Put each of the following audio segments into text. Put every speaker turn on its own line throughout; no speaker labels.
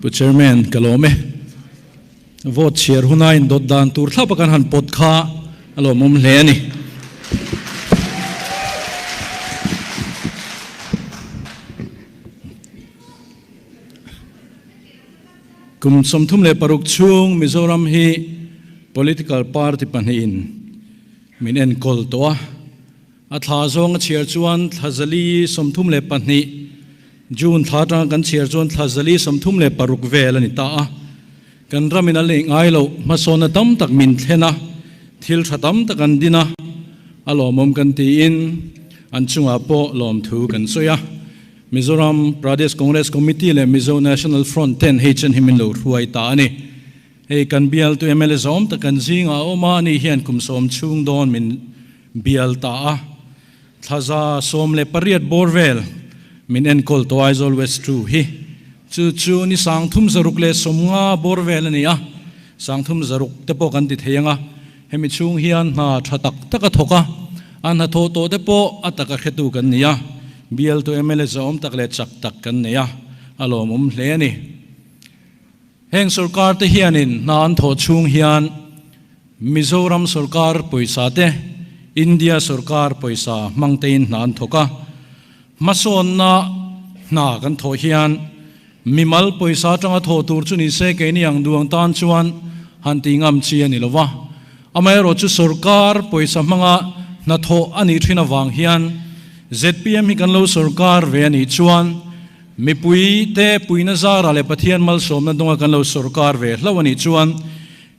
Pu Chairman, ka lawm e. Vote chhiar huna indawt dan tur thlap a kan han pawt kha a lawmawm hle a ni. Kum 36 chhung Mizoram hi political party pahnihin min enkawl tawh a. A thla zawng a chhiar chuan thla 432, June thla atanga kan chhiar chuan thla 436 vel a ni ta a. Kan ramin a leh ngai loh hmasawnna tam tak min thlen a, thil tha tam tak an din a, a lawmawm kan tiin an chungah pawh lawmthu kan sawi a. Mizoram Pradesh Congress Committee leh Mizo National Front ten hei chen hi min lo hruai ta a ni. Hei kan bialtu mla zawm tak kan zingah a awm a, ani hian kum sawm chhung dawn min bial ta a. Thla 18 bawr vel min enkawl tawh Aizawl West 2 hi. Chu chu ni 350 bawr vel a ni a, 360 te pawh kan ti thei ang a. Hemi chhung hian hna tha tak tak a thawk a, a hnathawh tawh te pawh a taka hretu kan ni a, bialtu mla zawm tak leh chak tak kan nei a, a lawmawm hle a ni. Heng sorkar te hianin hna an thawh chhung hian Mizoram sorkar pawisa te, India sorkar pawisa hmang tein hna an thawk a. Hmasawnna hna kan thawh hian mimal pawisa atanga thawh tur chu ni se keini ang duang tan chuan han tih ngam chi a ni lo va. Amaherawh chu sorkar pawisa hmanga hna thawh a nih thin avang hian zpm hi kan lo sorkar ve a nih chuan Mipui te puina zara leh Pathian malsawmna dunga kan lo sorkar ve hlauh a nih chuan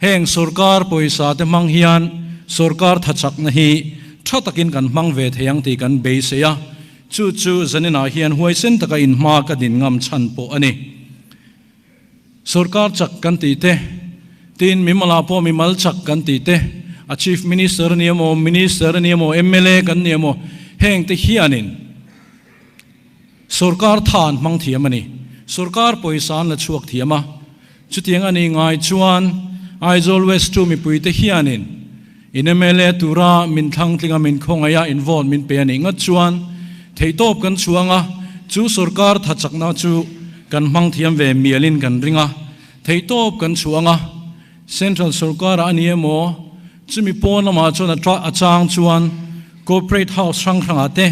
heng sorkar pawisa te hmang hian sorkar thachakna hi tha takin kan hmang ve thei ang tih kan beisei a, chu chu zaninah hian huaisen taka inhma ka din ngam chhan pawh a ni. Sorkar chak kan tih te, tin mimalah pawh mimal chak kan tih te, a Chief Minister a ni emaw, Minister a ni emaw, mla kan ni emaw, heng te hianin Sorkar tha an hmang thiam a ni. Sorkar pawisa an la chhuak thiam a. Chutiang a nih ngai chuan Aizawl West 2 mipuite hianin in mla tura min thlang tlinga min khawngaih a, in vote min pe a nih ngat chuan theihtawp kan chhuang a, chu sorkar tha chakna chu kan hmang thiam ve mialin kan ring a, theihtawp kan chhuang a. Central sorkarah a ni emaw, chumi pawn lamah chuan a chang chuan Corporate house hrang hrangah te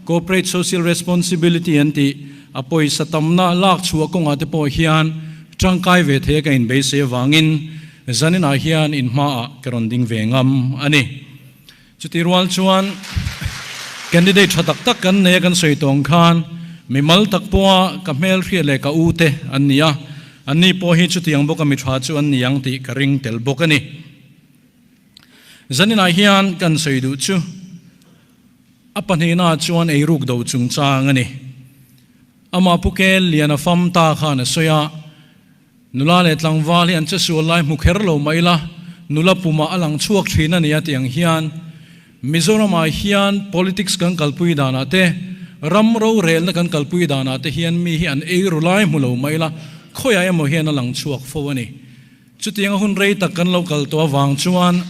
Corporate Social Responsibility an tih a pawisa tamna lak chhuah kawngah te pawh hian tangkai ve thei a ka inbeisei avangin zaninah hian in hmaah ka rawn ding ve ngam a ni. Chuti rual chuan candidate tha tak tak kan nei a kan sawi tawng khan mimal tak pawha ka hmelhriat leh ka u te an ni a, anni pawh hi chutiang bawka mi tha chu an ni ang tih ka ring tel bawk a ni. Zaninah hian kan sawi duh chu a pahnihna chuan eiruk do chungchang a ni. Amah Pu Kel Liana fam ta khan a sawi a, nula leh tlangval hi an che sual lai hmu kher lo mah ila, nula pumah a lang chhuak thin a ni a tih ang hian Mizoramah hian politics kan kalpui danah te, ram rorelna kan kalpui danah te hian mi hi an eiru lai hmu lo mah ila, khawiah emaw hian a lang chhuak fo a ni. Chutiang a hun rei tak kan lo kal tawh avang chuan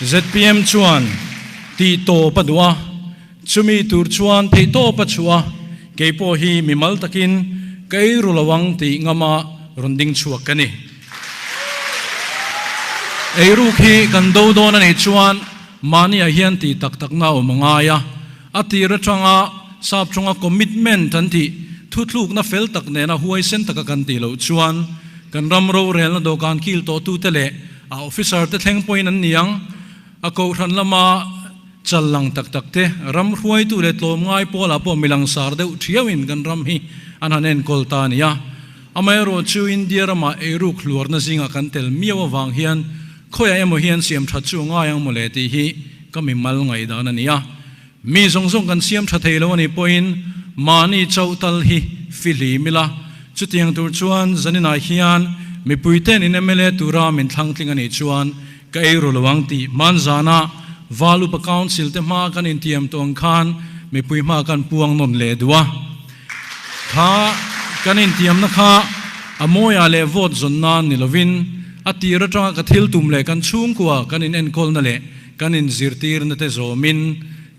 zpm chuan tih tawp a duh a, chumi tur chuan theih tawp a chhuah a, kei pawh hi mimal takin ka ei ru lo ang tih ngama rawn ding chhuak ka ni. Eiruk hi kan do dawn a nih chuan mahniah hian tih tak takna a awm a ngai a, a tir atanga sap chunga commitment an tih thuthlukna fel tak nena huaisen taka kan tih loh chuan Kan ram rorelna dawhkan kil tawhtute leh a officer te thleng pawhin an ni ang. A kohhran lama chal lang tak tak te, ram hruaitu leh tlawmngai pawlah pawh milangsar deuh thiauin kan ram hi an han enkawl ta a ni a. Amaherawh chu India ramah eiruk hluarna zingah kan tel miau avang hian khawiah emaw hian siam that chu a ngai ang mawle tih hi ka mimal ngaihdan a ni a. Mi zawng zawng kan siam tha thei lo a nih pawhin mahni chauh tal hi fihlim ila, chutiang tur chuan zaninah hian mipuite'n in mla tura min thlang tling a nih chuan ka ei ru lo ang tih hmanzana Val Upa Council te hma kan intiam tawh ang khan mipui hma kan puang nawn leh duh a. Kha kan intiamna kha a mawiah leh vote zawn nan ni lovin a tir atanga ka thil tum leh kan chhungkua kan inenkawlna leh Kan inzirtirna te zawmin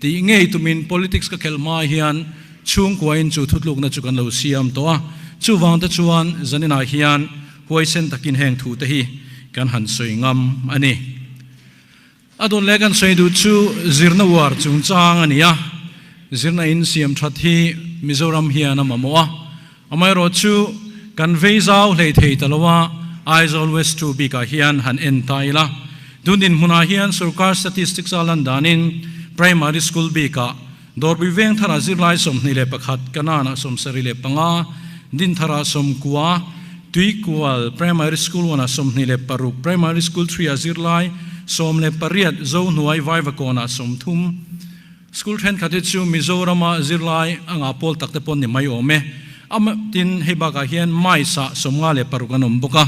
tih ngei tumin politics ka khelh hma hian chhungkuain chu thutlukna chu kan lo siam tawh a. Chuvang te chuan zaninah hian huaisen takin heng thu te hi kan han sawi ngam a ni. A dawt leh kan sawi duh chu zirna uar chungchang a ni a, zirna in siam that hi Mizoram hian a mamawh a, amaherawh chu kan vei zau hlei thei ta lo a, Aizawl West 2 bikah hian han en ta ila, tun dinhmunah hian sorkar statistics a lan danin Primary School bikah Dawrpui veng tharah zirlai 21, Kanaan-ah 75, Dintharah 90, Tuikual Primary School 1-ah 26, Primary School 3-ah zirlai 18, Zohnuai Vaivakawnah 30. School thenkhat hi chu Mizorama zirlai a ngah pawl tak te pawn ni mai awm e. A tin hei bakah hian Mice-ah 56 an awm bawk a,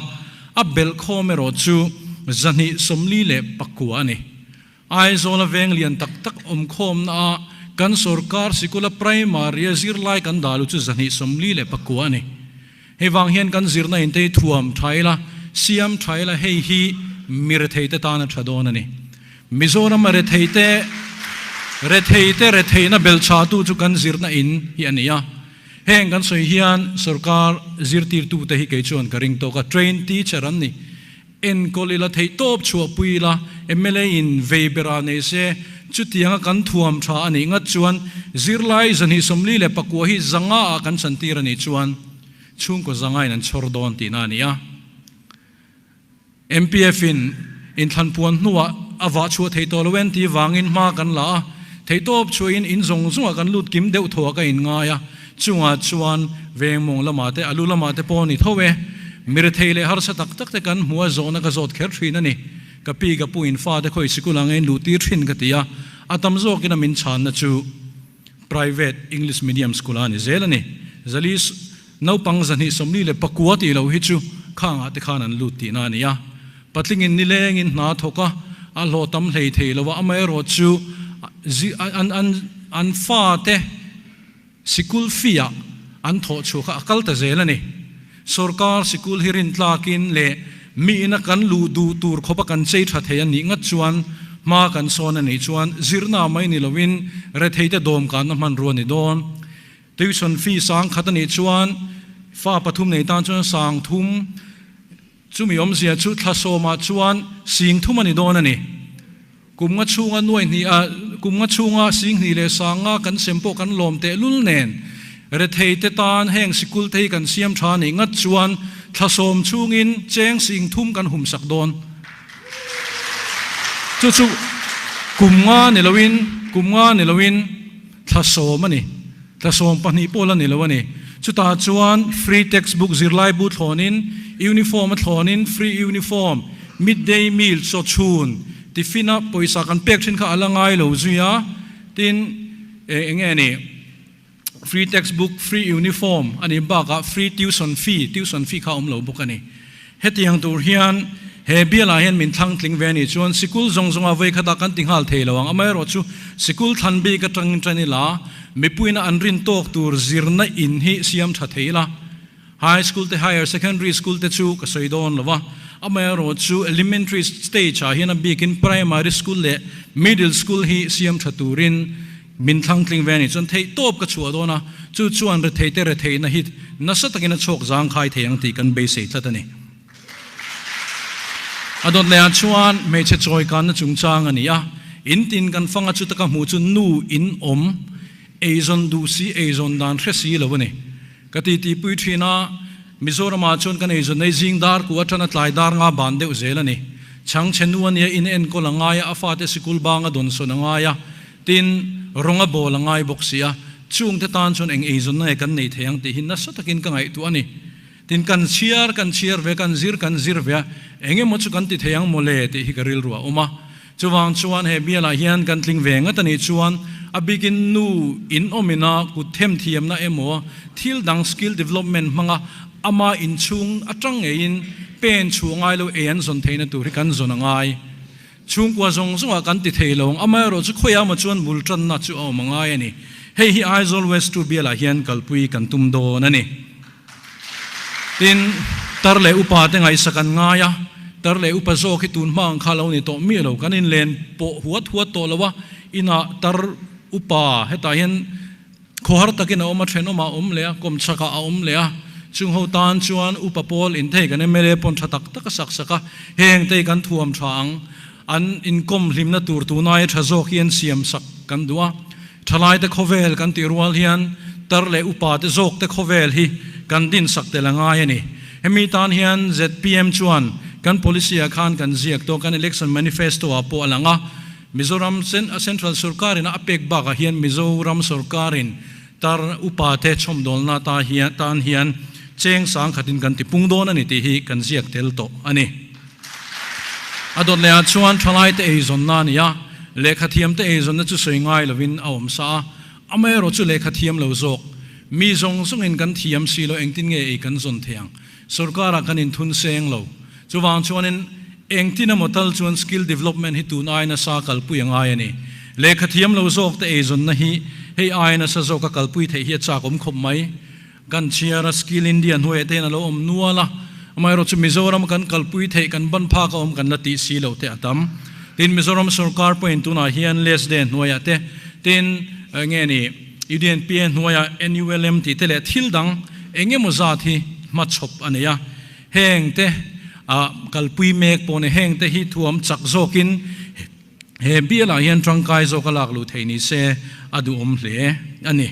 a belhkhawm erawh chu 249 a ni. Aizawla veng lian tak tak awm khawmna ah kan sorkar sikula primary a zirlai kan dah lu chu 249 a ni. Hei vang hian kan zirna in te hi thuam tha ila, siam tha ila hei hi mi rethei te tan a tha dawn a ni. Mizoram a rethei te rethei te retheihna belchha tu chu kan zirna in hi a ni a. Heng kan sawi hian sorkar zirtirtu te hi kei chuan ka ring tawk a, trained teacher an ni. Enkawl ila theih tawp chhuahpui ila mla in vei bera nei se, chutianga kan thuam tha a nih ngat chuan zirlai 249 hi zanga ah kan chantir a nih chuan chhungkaw zanga in an chhawr dawn tihna a ni a. MPF in inthlan puan hnuah a vah chhuah thei tawh lo en tih vangin hma kan la a, theih tawp chhuahin in zawng zawngah kan lut kim deuh thaw ah ka inngai a, Chungah chuan veng mawng lamah te, alu lamah te pawh a ni tho e. Mi rethei leh harsa tak tak te kan hmu a, zawhna ka zawt kher thin a ni. Ka pi ka pu in fate khawi sikul ang in luh tir thin ka ti a, a tam zawkin a min chhanna chu private English medium school ah a ni zel a ni. Zali naupang 249 tih loh hi chu khangah te khan an lut tihna a ni a. Patlingin nilengin hna thawk a, a hlawh tam hlei thei lo a, amaherawh chu an fate, Sikul fee-ah an thawh chhuah kha a kal ta zel a ni. Sorkar sikul hi rintlakin leh mi ina kan luh duh tur khawpa kan chei tha thei a nih ngat chuan hma kan sawn a nih chuan zirna mai ni loin retheite dawmkanna hmanrua a ni dawn. Tuition fee sang khat a nih chuan fa pathum nei tan chuan sang thum, Chumi awmzia chu thla sawmah chuan sing thum a ni dawn a ni. Kum nga chhunga nuai hnih a, kum nga chhunga sing hnih leh sang nga kan sem pawh kan lawm teh lul nen, rethei te tan heng sikul te hi kan siam tha nih ngat chuan thla sawm chhungin cheng sing thum kan hum sak dawn. Chu chu kum nga ni loin, kum nga ni loin thla sawm a ni. Thla 12 pawh la ni lo a ni. Chutah chuan free textbook zirlaibu thlawnin, uniform a thlawnin, free uniform, midday meal chaw chhun, tiffin-a pawisa kan pek thin kha a la ngai lo zui a, tin eng nge ni, free textbook, free uniform a nih bakah free tuition fee, tuition fee kha a awm lo bawk a ni. Hetiang tur hian he bialah hian min thlang tling ve a nih chuan sikul zawng zawnga vawi khatah kan ti nghal thei lo ang. Amaherawh chu sikul thlan bik atangin tan ila mipuiina an rin tawk tur zirna in hi siam tha thei ila. High school te higher secondary school te chu ka sawi dawn lo va. Amaherawh chu elementary stage ah hian a bikin primary school leh middle school hi siam tha turin min thlang tling ve a nih chuan theih tawp ka chhuah dawn a, chu chuan retheite retheihna hi nasa takin a chhuak zangkhai thei ang tih kan beisei tlat a ni. A dawt lehah chuan hmeichhe chawi kanna chungchang a ni a, in tin kan fanga chuta ka hmuh chu nu in awm, eizawn duh si eizawn dan hre si lo a ni. Ka titipui thin a, Mizoramah chuan kan eizawn ei zing dar ku atana tlai dar nga ban deuh zel a ni. Chhangchhe nu a nia in enkawl a ngai a, a fate sikul banga dawnsawn a ngai a, Tin, rawng a bawl a ngai bawk si a, chungte tan chuan eng eizawnna nge kan nei thei ang tih hi nasa takin ka ngaihtuah a ni. Tin, kan chhiar kan chhiar ve, kan zir kan zir ve a, eng emaw chu kan ti thei ang maw le tih hi ka rilru a awm a. Chuvang chuan he bialah hian kan tling ve ngat a nih chuan a bikin nu in awmina kut themthiamna emaw thil dang skill development hmanga ama inchhung atang ngeiin pen chhuah ngai lo ei an zawn theihna tur hi kan zawn a ngai. Chhungkua zawng zawngah kan ti thei lo ang, amaherawh chu khawiah emaw chuan bul tanna chu a awm a ngai a ni. Hei hi Aizawl West 2 bialah hian kalpui kan tum dawn a ni. Tin, tar leh upa te ngaihsak an ngai a, tar leh upa zawk hi tun hma ang kha lo ni tawh miah lo, kan inlen pawh huat huat tawh lo a, inah tar upa hetah hian, Khawhar takin a awm a, thenawmah a awm leh a, kawmchhakah a awm leh a. Chung ho tan chuan upa pawl inthei kan mla pawn tha tak tak a sak sak a, heng te hi kan thuam tha ang. An inkawm hlimna tur tunai tha zawk hi an siam sak kan duh a. Thalaite khawvel kan tih rual hian tar leh upa te zawk te khawvel hi kan din sak tel a ngai a ni. Hemi tan hian zpm chuan kan policy ah khan kan ziak tawh, kan election manifesto ah pawh a lang a. Mizoram Central sorkarin a pek bakah hian Mizoram sorkarin tar upa te chhawmdawlna ta hian tan hian cheng sang khatin kan ti pung dawn a ni tih hi kan ziak tel tawh a ni. A dawt lehah chuan thalaite eizawnna a ni a, lehkha thiamte eizawnna chu sawi ngai lovin a awm sa a, amaherawh chu lehkha thiam lo zawk mi zawng zawngin kan thiam si lo engtin nge ei kan zawn thei ang? Sorkarah kan inthun seng lo. Chuvang chuanin engtin emaw tal chuan skill development hi tun ai nasa kalpui a ngai a ni. Lehkha thiam lo zawk te eizawnna hi hei ai nasa zawka kalpui theih hi a chak awm khawp mai. Kan chhiar a Skill India hnuaiah te hian a lo awm nual a, amaherawh chu Mizoram kan kalpui theih kan ban phak a awm kan la tih si lo te a tam. Tin Mizoram sorkar pawhin tunah hian LESDE hnuaiah te, tin nge ni UDNPA hnuaiah NULM tih te leh thil dang eng emaw zat hi hmachhawp a nei a. Heng te ah kalpui mek pawh ni heng te hi thuam chak zawkin he bialah hian tangkai zawka lak luh theih ni se a duhawm hle a ni.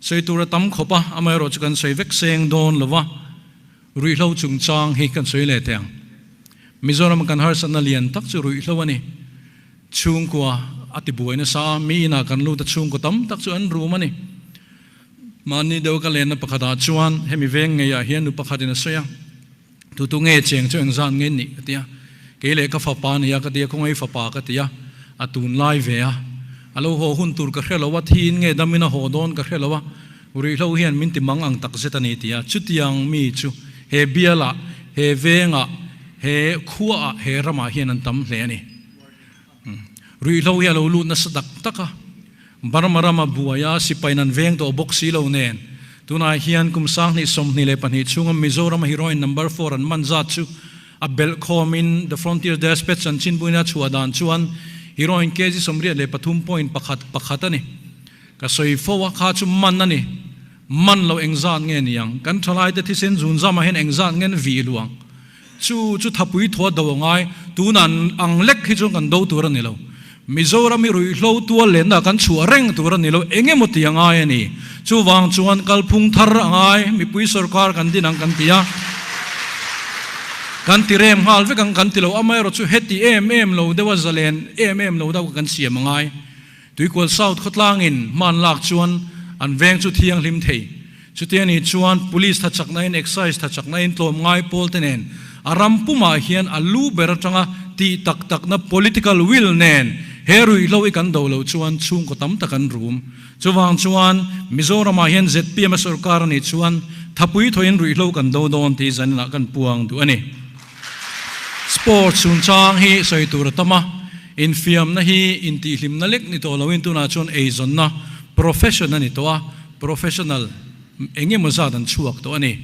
Sawi tur a tam khawp a, amaherawh chu kan sawi vek seng dawn lo va, ruihhlo chungchang hi kan sawi leh teh ang. Mizoram kan harsatna lian tak chu ruihhlo a ni. Chhungkua a ti buai nasa a, mi inah kan lut a chhungkaw tam tak chu an rum a ni. Mahni deuh ka lenna pakhatah chuan hemi veng ngeiah hian nu pakhatin a sawi a, Tu tu nge cheng chu engzat nge nih ka ti a, kei leh ka fapa a nia ka ti a, khawngaih fapa ka ti a, a tunlai ve a, a lo haw hun tur ka hre lo a, thiin nge damin a haw dawn ka hre lo a, ruihhlo hian min ti mang ang tak zet a ni ti a, chutiang mi chu he bialah, he vengah, he khuaah, he ramah hian an tam hle a ni. Ruihhlo hi a lo lut nasa tak tak a, Burma rama buai a sipain an veng tawh bawk si lo nen, tunah hian kum 20 22 chhunga Mizorama heroin number four an man zat chu a belh khawmin The Frontier Despatch chanchinbuina chhuah dan chuan heroin kg 83 point pakhat pakhat a ni. Ka sawi fo a, kha chu man a ni. Man lo engzat nge niang? Kan thalaite thisen zunzamah hian engzat nge an vih luang? Chu chu thapui thua do a ngai, tun an ang lek hi chuan kan do tur a ni lo. Mizoram hi ruihhlo tual lenna kan chhuah reng tur a ni lo, eng emaw ti a ngai a ni. Chuvang chuan kalphung thar a ngai, mipui sorkar kan din ang kan ti a, kan ti rem nghal vek ang kan ti lo, amaherawh chu heti em em lo deuh a zalen em em lo deuh kan siam a ngai. Tuikual South khawtlangin hman lak chuan an veng chu thianghlim thei. Chutia ni chuan Police tha chaknain, Excise tha chaknain tlawmngai pawl te nen a ram pumah hian a lu ber atanga tih tak takna political will nen he ruihhlo i kan do loh chuan chhungkaw tam tak an rum. Chuvang chuan Mizoramah hian zpm a sorkar a nih chuan thapui thawhin ruihhlo kan do dawn tih zaninah kan puang duh a ni. Sports chungchang hi sawi tur a tam a, infiamna hi intihhlimna lek ni tawh loin tunah chuan eizawnna profession a ni tawh a, professional eng emaw zat an chhuak tawh a ni.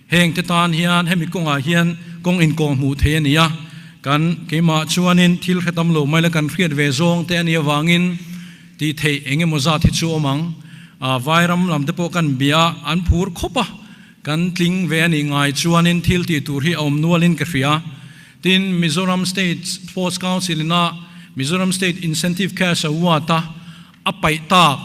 Heng te tan hian hemi kawngah hian kawng inkawng hmuh theih a ni a, kan keimah chuanin thil hre tam lo mai la kan hriat ve zawng te a nih avangin tih theih eng emaw zat hi chu awm ang. Vairam lam te pawh kan bia a, an phur khawp a. Kan tling ve a nih ngai chuanin thil tih tur hi a awm nualin ka hria. Tin, Mizoram State Sports Council ina Mizoram State Incentive Cash Award a a paih tak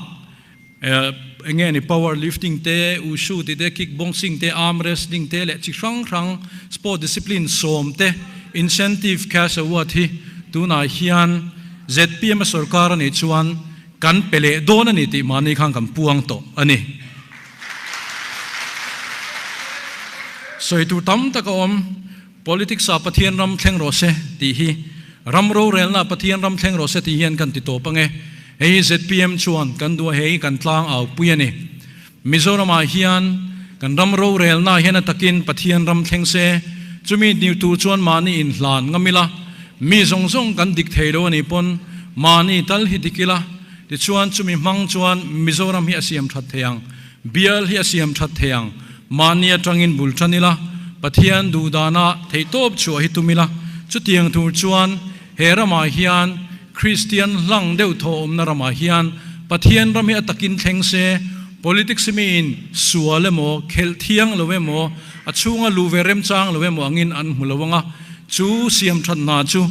eng nge ni power lifting te, wushu tih te, kick boxing te, arm wrestling te leh chi hrang hrang sport discipline sawm te Incentive Cash Award hi tunah hian zpm a sorkar a nih chuan kan pe leh dawn a ni tih mahni khan kan puang tawh a ni. Sawi tur tam tak a awm, Politics ah Pathian ram thleng rawh se tih hi, ram rorelna ah Pathian ram thleng rawh se tih hian kan ti tawp ange. Hei hi zpm chuan kan duh a, hei hi kan tlang au pui a ni. Mizoram ah hian kan ram rorelna ah hian a takin Pathian ram thleng se, chumi ni tur chuan mahni inhlan ngam ila, mi zawng zawng kan dik thei lo a nih pawn mahni tal hi dik ila, Tichuan chumi hmang chuan Mizoram hi a siam that thei ang, bial hi a siam that thei ang, mahni atangin bul tan ila, Pathian duhdana theihtawp chhuah hi tum ila, chutiang tur chuan he ramah hian Kristian hlang deuh thaw awmna ramah hian Pathian ram hi a takin thleng se. Politics hi miin sual emaw, khelh thiang lo emaw, a chhunga luh ve remchang lo emaw angin an hmu lo ang a, chu siam that hna chu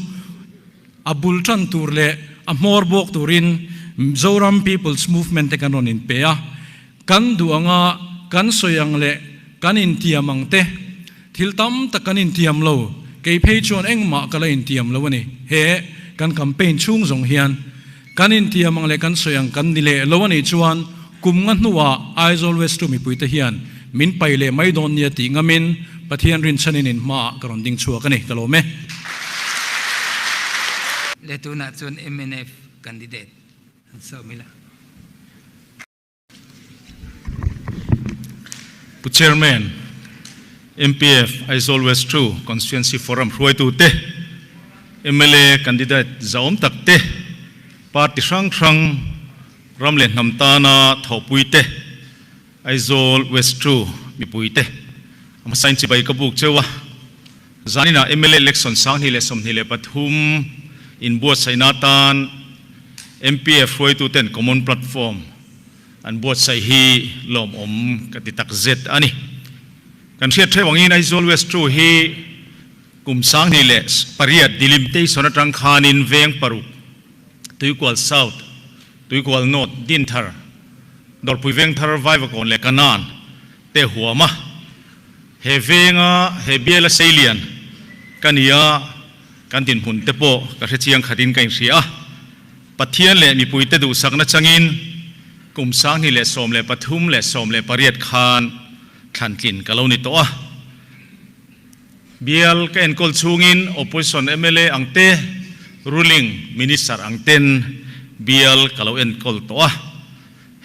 a bul tan tur leh a hmawr bawk turin Zoram People's Movement te kan rawn inpe a. Kan duh anga kan sawi ang leh kan intiam ang te, thil tam tak kan intiam lo, kei phei chuan engmah ka la intiam lo a ni. He kan campaign chhung zawng hian kan intiam ang leh kan sawi ang kan ni leh lo a nih chuan kum nga hnuah Aizawl West tu mipuite hian min pai leh mai dawn nia tih ngamin Pathian rinchhanin in hmaah ka rawn ding chhuak a ni. Ka lawm e.
Leh tunah chuan mnf candidate an sawm ila.
Pu Chairman, MPF Aizawl West ii Constituency Forum hruaitute, mla candidate zahawm tak te, party hrang hrang ram leh hnam tana thawhpui te, Aizawl West ii mipui te, a hmasain chibai ka buk cheu a. Zaninah mla election 2023 inbuatsaihna atan MPF hruaituten common platform an buatsaih hi lawmawm ka ti tak zet a ni. Kan hriat theuh angin Aizawl West ii hi kum 2008 delimitation atang khanin veng paruk, Tuikual South, Tuikual North, Dinthar, Dawrpui Vengthar, Vaivakawn leh Kanan te huam a. He venga he biala seilian ka ni a, kan dinhmun te pawh ka hre chiang khatin ka inhria a. Pathian leh mipuite duhsakna changin kum 2013 leh 18 khan thlantlin ka lo ni tawh a. Bial ka enkawl chhungin Opposition mla ang te, Ruling Minister ang ten bial ka lo enkawl tawh a.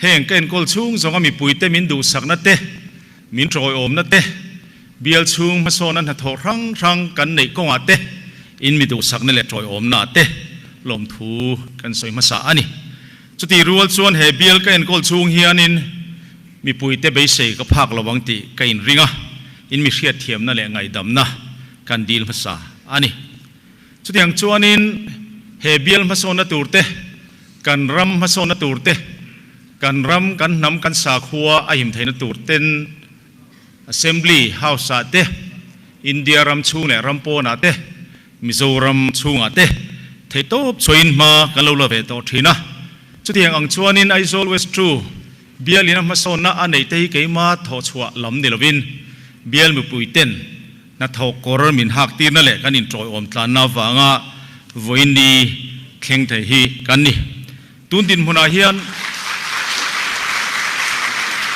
Heng ka enkawl chhung zawnga mipuite min duhsakna te, min tawiawmna te, bial chhung hmasawna hnathawh hrang hrang kan neih kawngah te, in mi duhsakna leh tawiawmna te lawmthu kan sawi hmasa a ni. Chutih rual chuan he bial ka enkawl chhung hianin mipuite beisei ka phak lo ang tih ka inring a, in mi hriatthiamna leh ngaihdamna kan dil hmasa a ni. Chutiang chuanin he bial hmasawnna tur te, kan ram hmasawnna tur te, kan ram, kan hnam, kan sakhua a him theihna tur ten Assembly House-ah te, India ram chhung leh ram pawnah te, Mizoram chhungah te theihtawp chhuahin hma kan lo la ve tawh thin a. Chutiang ang chuanin Aizawl West ii bialin a hmasawnna a neih te hi keima thawhchhuah lam ni lovin bial mipuiten Hnathawk kawr min hak tirna leh kan inṭawiawm tlanna avanga vawiin-ni thleng thei hi kan ni. Tun dinhmunah hian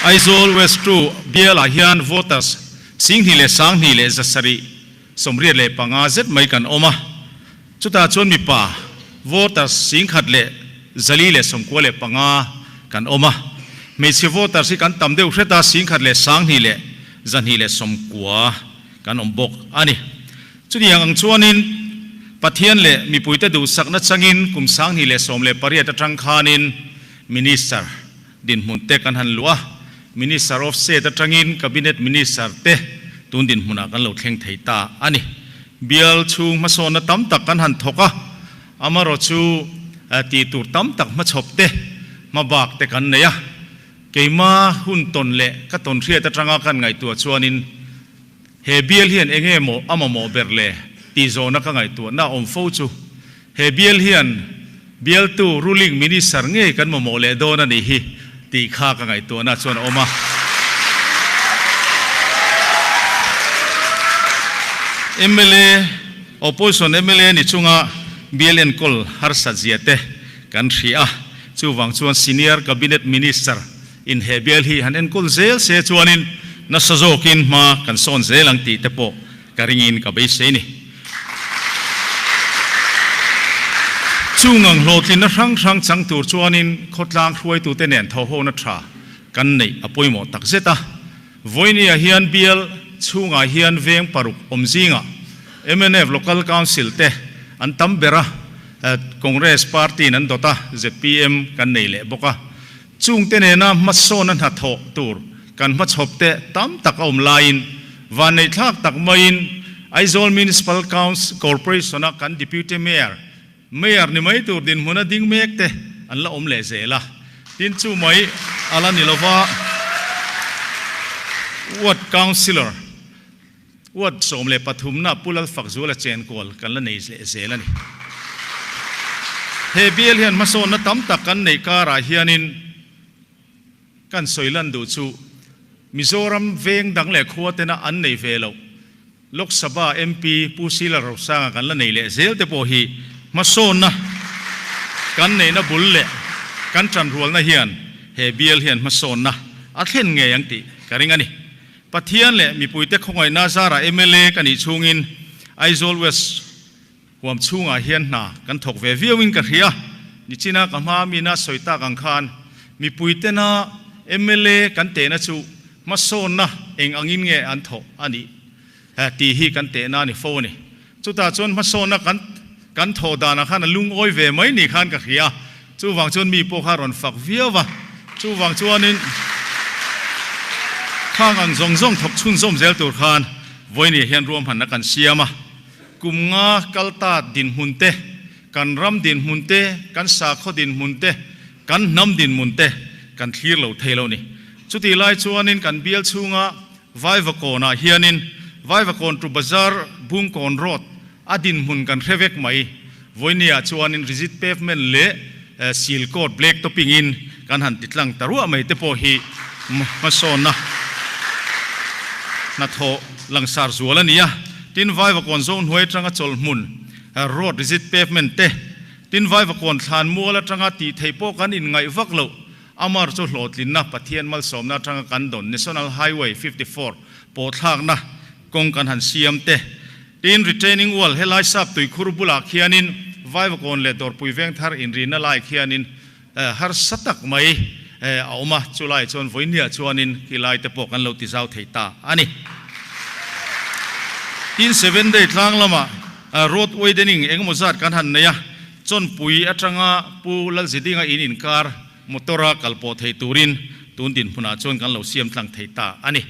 Aizawl West ii bialah hian voters 27,785 zet mai kan awm a, chutah chuan mipa voters 1,495 kan awm a, hmeichhe voters hi kan tam deuh hret a, 1,290 kan awm bawk a ni. Chutiang ang chuanin Pathian leh mipuite duhsakna changin kum 2018 atang khanin Minister dinhmun te kan han luh a, Minister of State atangin Cabinet Minister te tun dinhmunah kan lo thleng thei ta a ni. Bial chhung hmasawnna tam tak kan han thawk a, amarawhchu tih tur tam tak hmachhawp te, hmabak te kan nei a. Keima hun tawn leh ka tawn hriat atanga kan ngaihtuah chuanin he bial hian enge maw a mamawh ber le tih zawhna ka ngaihtuahna a awm fo chu. He bial hian bialtu ruling minister ngei kan mamawh leh dawn a nih hi tih kha ka ngaihtuahna chuan a awm a. Mla, Opposition mla ni chunga bial enkawl harsat zia te kan hria a. Chuvang chuan Senior Cabinet Minister in he bial hi han enkawl zel se chuanin nasa zawkin hma kan sawn zel ang tih te pawh ka ringin ka beisei ni. Chung ang hlawhtlinna hrang hrang chang tur chuanin khawtlang hruaitute nen thawhhona tha kan neih a pawimawh tak zet a. Vawinia hian bial chhungah hian veng paruk awm zingah mnf Local Council te an tam ber a, Congress party in an dawt a, zpm kan nei leh bawk a. Chungte nena hmasawna hnathawh tur kan hmachhawp te tam tak a awm laiin vanneihthlak tak maiin Aizawl Municipal Council Corporation-a kan Deputy Mayor, Mayor ni mai tur dinhmuna ding mek te an la awm leh zel a. Tin chu mai a la ni lova, Ward Councillor, Ward 13 na Pu Lalfakzuala chenkual kan la nei leh zel a ni. He bial hian hmasawnna tam tak kan neih karah hianin kan sawi lan duh chu Mizoram veng dang leh khua tena an nei ve loh Lok Sabha MP Pu Sila Rosanga kan la nei leh zel te pawh hi hmasawnna kan neihna bul leh kan tanrualna hian he bial hian hmasawnna a thlen ngei ang tih ka ring a ni. Pathian leh mipuite khawngaihna zarah mla ka nih chhungin Aizawl West huam chhungah hian hna kan thawk ve viauin ka hria. Nichina ka hma mina sawi tak ang khan mipuitena mla kan tehna chu hmasawnna eng angin nge an thawh a nih tih hi kan tehna a ni fo a ni. Chutah chuan hmasawnna kan kan thawh danah khan a lungawi ve mai ni khan ka hria. Chuvang chuan mi pawh kha a rawn fak viau va. Chuvang chuanin khang ang zawng zawng thawk chhunzawm zel tur khan vawinia hian ruahmanna kan siam a. Kum nga kal ta dinhmun te, kan ram dinhmun te, kan sakhaw dinhmun te, kan hnam dinhmun te kan thlir lo thei lo ni. Chutih lai chuanin kan bial chhunga Vaivakawnah hianin Vaivakawn to Bazar Bungkawn Road a dinhmun kan hre vek mai. Vawinia chuanin rigid pavement leh seal coat black topping in kan han ti tlang ta ruah mai te pawh hi hmasawnna hnathawh langsar zual a ni a. Tin, Vaivakawn zo hnuai atanga chawlhmun road rigid pavement te, tin Vaivakawn thlan mual atanga tih theih pawh kan inngaih vak loh. Amar chu hlawhtlinna Pathian malsawmna atanga kan dawn National Highway 54 pawhthlakna kawng kan han siam te. Tin, retaining wall helai sap tuikhur bulah khianin Vaivakawn leh Dawrpui Vengthar inrina lai khianin harsa tak mai a awm a, chulai chuan vawinia chuanin khilai te pawh kan lo ti zau thei ta a ni. Tin, Seven Day tlang lamah road widening engemaw zat kan han nei a, Chawnpui atanga Pu Lalzidinga in inkar motor-a kal pawh thei turin tun dinhmunah chuan kan lo siam tlang thei ta a ni.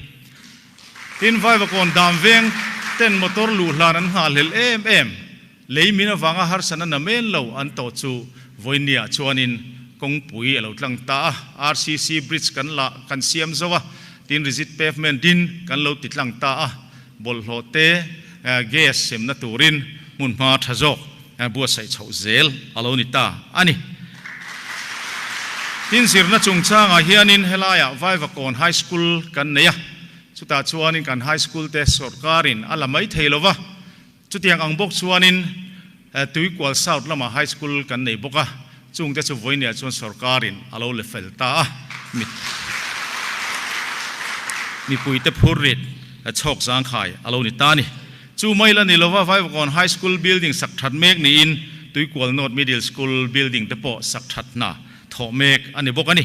Tin, Vaivakawn dam veng ten motor luh hlan an nghahhlelh em em. Lei min avanga harsatna namen lo an tawh chu vawinia chuanin kawngpui a lo tlang ta a. RCC bridge kan la kan siam zo a, tin rigid pavement din kan lo ti tlang ta a. Bawlhhlawh te gas semna turin hmunhma tha zawk buatsaih chhoh zel a lo ni ta a ni. Tin, zirna chungchangah hianin helaiah Vaivakawn High School kan nei a, chutah chuanin kan High School te sawrkarin a la mai thei lo va, chutiang ang bawk chuanin Tuikual South lamah High School kan nei bawk a, chungte chu vawinia chuan sawrkarin a lo le fel ta a, mipuite phurrit chhawk zangkhai a lo ni ta a ni. Chu mai la ni lova Vaivakawn High School building sak that mek niin Tuikual North Middle School building te pawh sak that hna thawh mek a ni bawk a ni.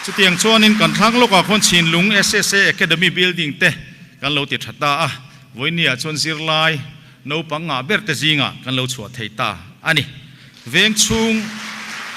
Chutiang chuanin kan thlang lawkah khawn Chhinlung SSA Academy building te kan lo ti tha ta a, vawinia chuan zirlai naupang ngah ber te zingah kan lo chhuah thei ta a ni. Veng chhung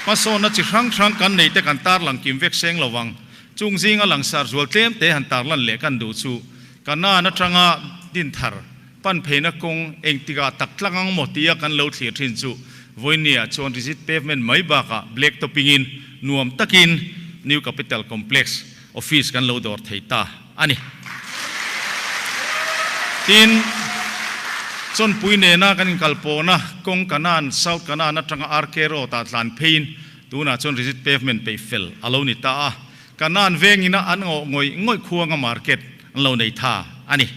hmasawnna chi hrang hrang kan nei te kan tarlang kim vek seng lo vang. Chung zinga langsar zual tlem te han tarlan leh kan duh chu Kanan atanga dinthar pan pheina kawng engtikah tak tlang ang maw tia kan lo thlir thin chu vawinia chuan rigid pavement mai bakah black topping in nuam takin New Capital Complex office kan lo dawr thei ta a ni. Tin, Chawnpui nena kan inkalpawhna kawng Kanan, South Kanan atanga RK Road ah tlan pheiin tunah chuan rigid pavement peih fel a lo ni ta a. Kanan vengina an ngawh ngawih ngawih khuanga market an lo nei tha a ni.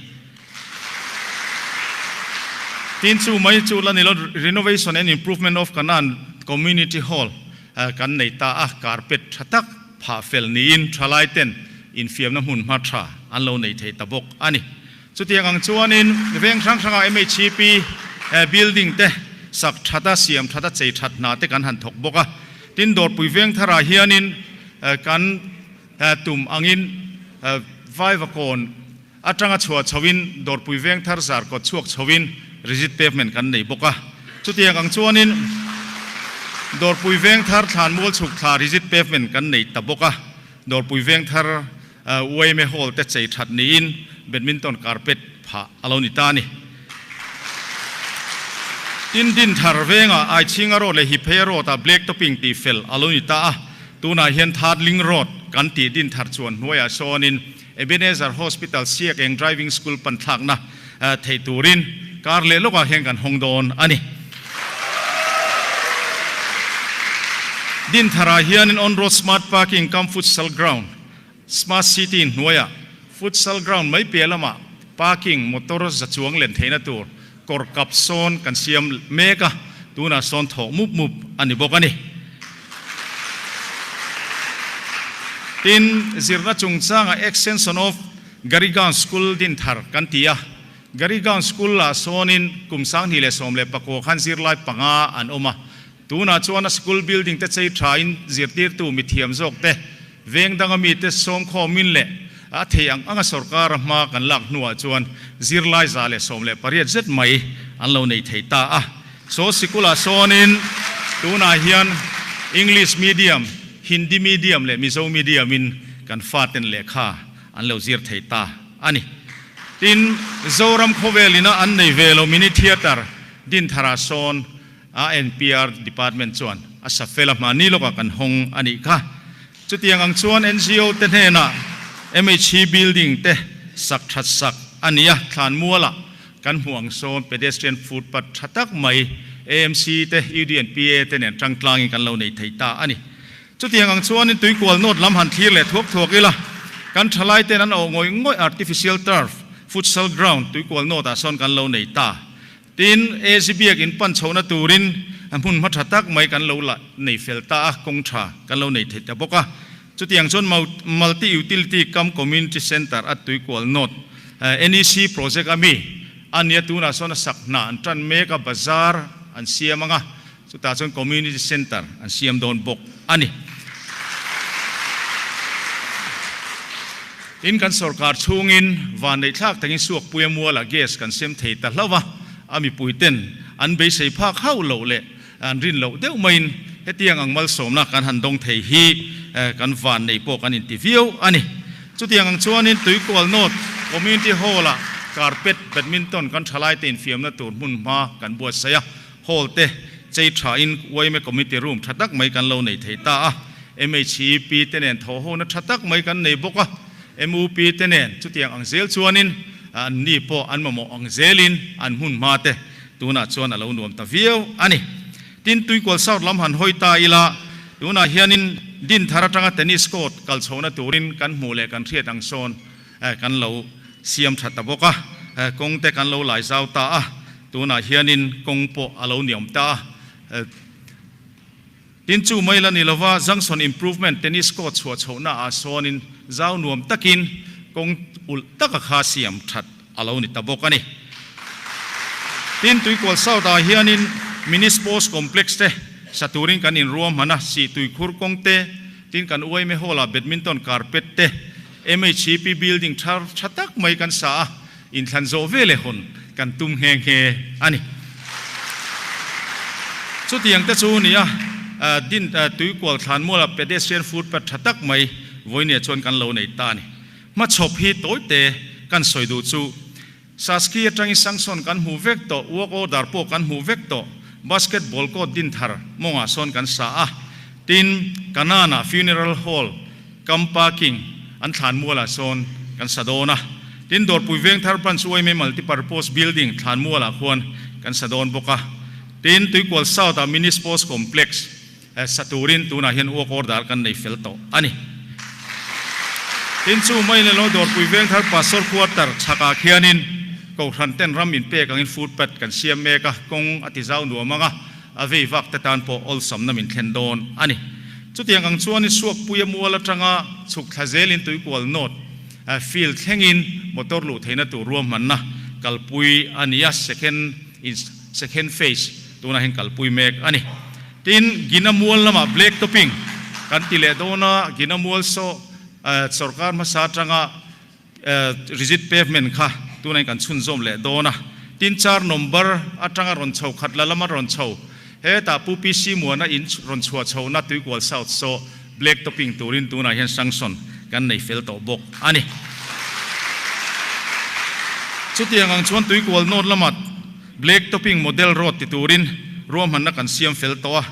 Tin chu mai chu la ni lo, Renovation and Improvement of Kanan Community Hall kan nei ta a, carpet tha tak phah fel niin thalai ten infiamna hmun hma tha an lo nei thei ta bawk a ni. Chutiang ang chuanin veng hrang hrangah MHCP building te sak that a, siam that a, chei that hna te kan han thawk bawk a. Tin Dawrpui veng tharah hianin kan tum angin Vaivakawn atanga chhuah chhoin Dawrpui veng thar zar kawt chhuak chhoin rigid pavement kan nei bawk a. Chutiang ang chuanin Dawrpui veng thar thlan mual chhuk thla rigid pavement kan nei ta bawk a. Dawrpui veng thar Uaime Hall te chei that niin badminton carpet phah a lo ni ta a ni. Tin Dinthar vengah Aichhinga Road leh Hipheia Road ah black topping tih fel a lo ni ta a. Tunah hian Third Link Road kan tih din thar chuan hnuaiah sawnin Ebenezer Hospital Siak Eng Driving School pan thlakna theih turin kar leh lawkah hian kan hawng dawn a ni. Din tharah hianin On-Road Smart Parking cum Futsal Ground, Smart City hnuaiah Futsal Ground mai piah lamah Parking motor za chuang len theihna tur kawr kap sawn kan siam mek a, tunah sawn thawh mup mup a ni bawk a ni. Tin, zirna chungchanga Extension of Garigaon School din thar kan ti a, Garigaon School-ah sawnin kum 2019 khan zirlai panga an awm a, tunah chuan a school building te chei thain zirtirtu mithiam zawk te Veng danga mite sawmkhawmin leh a thei ang anga sorkara hma kan lak hnuah chuan zirlai 118 zet mai an lo nei thei ta a. Saw sikulah sawnin tunah hian English medium, Hindi medium leh Mizo medium in kan faten lehkha an lo zir thei ta a ni. Tin, Zoram khawvel ina an nei ve lo mini theatre Dinthara sawn ANPR Department chuan a sa fel a hmahni lawkah kan hawng a nih kha. Chutiang ang chuan NGO te hnenah MHE building te sak that sak a ni a, thlanmualah kan hmuh ang sawn pedestrian footpath tha tak mai AMC te, UDNPA te nen tangtlangin kan lo nei thei ta a ni. Chutiang ang chuanin tuikual nawt lam han thlir leh thuak thuak ila, kan thalai ten an awh ngawih ngawih artificial turf, futsal ground tuikual nawtah sawn kan lo nei ta. Tin, AC biak in pan chhohna turin hmun hma tha tak mai kan lo la nei fel ta a, kawng tha kan lo nei thei ta bawk a. Chutiang chuan Multi Utility cum Community Centre at Tuikual North, NEC project a mi a nia, tunah sawn a sak hna an tan mek a, bazar an siam ang a, chutah chuan Community Centre an siam dawn bawk a ni. Tin, kan sorkar chhungin vanneihthlak takin Suakpuia mualah gas kan sem thei ta hlauh a, a mipuiten an beisei phak hauh loh leh an rin loh deuh maiin hetiang ang malsawmna kan han dawng thei hi kan vannei pawh kan inti viau a ni. Chutiang ang chuanin Tuikual North Community Hall-ah carpet badminton kan thalaite infiamna tur hmun hma kan buatsaih a, Hall te chei tha in yma committee room tha tak mai kan lo nei thei ta a, MHEP te nen thawh hona tha tak mai kan nei bawk a, MUP te nen chutiang ang zel chuanin an ni pawh an mamawh ang zelin an hmun hma te tunah chuan a lo nuam ta viau a ni. Tin, Tuikual South lam han hawi ta ila, tunah hianin din thar atanga tennis court kal chhohna turin kan hmuh leh kan hriat ang sawn kan lo siam tha ta bawk a, kawng te kan lo lai zau ta a, Tunah hianin kawng pawh a lo niawm ta a. Tin chu mai la ni lova Junction Improvement Tennis Court chhuah chhohna ah sawnin zau nuam takin kawng ulh taka kha siam that a lo ni ta bawk a ni. Tin Tuikual South ah hianin Mini Sports Complex te sa turin kan inruahman a, sih tuikhur kawng te, tin kan UIME Hall ah Badminton Carpet te, MHEP Building thar tha tak mai kan sa a, Inthlan zawh ve leh hawn kan tum nghe nghe a ni. Chutiang te chu nia, din tuikual thlanmuala pedestrian footpath tha tak mai vawinia chuan kan lo nei ta a ni. Hmachhawp hi tawite kan sawi duh chu Saski atangin sanction kan hmuh vek tawh, work order pawh kan hmuh vek tawh, basketball court din thar mawngah sawn kan sa a, tin Kanaan-ah funeral hall, Kam parking an thlanmualah sawn kan sa dawn a, tin Dawrpui Vengthar Branch yma Multipurpose Building thlanmualah khuan kan sa dawn bawk a, tin Tuikual South ah Mini Sports Complex sa turin tunah hian work order kan nei fel tawh a ni. Tin chu mai lelo Dawrpui Vengthar Pastor Quarter chhakah khianin Kohhran ten ram inpek angin footpath kan siam mek a, kawng a ti zau nuam ang a, A vei vak te tan pawh awlsamna min thlen dawn a ni. Chutiang ang chuan i Suakpuia mual atanga chhuk thla zelin tuikual nawt field thlengin motor luh theihna tur ruahmanna kalpui a ni a, second in second phase tunah hian kalpui mek a ni. Tin, Gina mual lamah black topping kan ti leh dawn a, Gina mual saw sorkar hmasa atanga Rigid pavement kha tunah kan chhunzawm leh dawn a, tin char number atanga rawn chho khat la lama rawn chho hetah Pu PC Muana in rawn chhuah chhohna Tuikual South saw black topping turin tunah hian sanction kan nei fel tawh bawk a ni. Chutiang ang chuan Tuikual North lama black topping model road ti turin ruahmanna kan siam fel tawh a.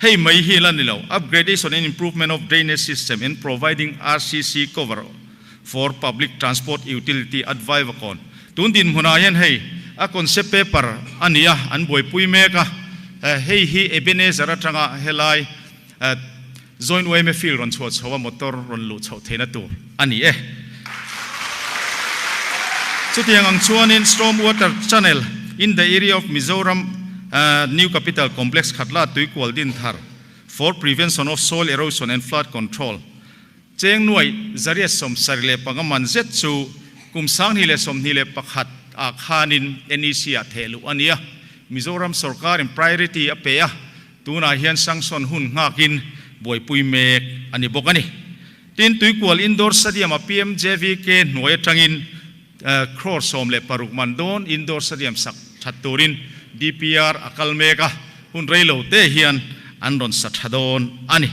Hei mai hi la ni lo, Upgradation and improvement of drainage system and providing RCC cover for public transport utility at Vaivakawn. Tun dinhmunah hian hei a concept paper a ni a, an buaipui mek a. Hei hi Ebenezer atanga helai Joint yma field rawn chhuah chho a motor rawn luh chhoh theihna tur a ni e. Chutiang ang chuanin Storm Water Channel in the area of Mizoram New Capital Complex Khatla Tuikual Dinthar for prevention of soil erosion and flood control Cheng nuai 175 man zet chu kum 2021 ah khanin NEC ah theh luh a ni a, Mizoram sorkarin priority a pe a, Tunah hian sanction hun nghakin buaipui mek a ni bawk a ni. Tin, Tuikual Indoor Stadium-a PMJVK hnuai atangin crore 16 man dawn Indoor Stadium sak that turin DPR a kal mek a, hun rei lo te hian an rawn sa tha dawn a ni.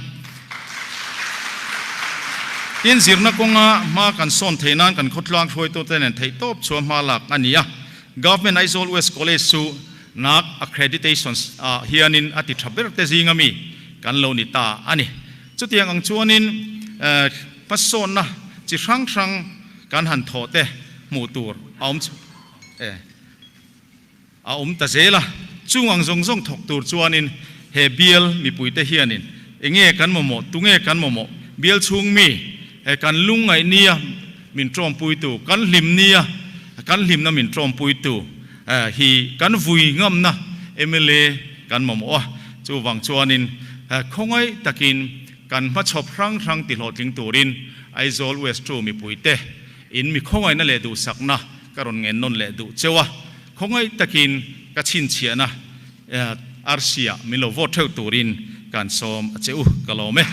Tin, zirna kawnga hma kan sawn theih nan kan khawtlang hruaitute nen theihtawp chhuah hma lak a ni a. Government Aizawl West College chu Nak accreditations ah hianin a ti tha ber te zinga mi kan lo ni ta a ni. Chutiang ang chuanin hmasawnna chi hrang hrang kan han thawh te hmuh tur a awm e a awm ta zel a. Chung ang zawng zawng thawk tur chuanin he bial mipuite hianin enge kan mamawh, tunge kan mamawh, bial chhung mi he kan lungngaih nia min tawmpuitu, kan hlim nia kan hlimna min tawmpuitu hi kan vui ngamna mla kan mamawh a, chuvang chuanin khawngaih takin kan hmachhawp hrang hrang tihlawhtling turin Aizawl West 2 mipuite in mi khawngaihna leh duhsakna ka rawn ngen nawn leh duh cheu a, khawngaih takin ka chhinchhiahna arsi ah min lo vote theuh turin kan sawm a che u, ka lawm e.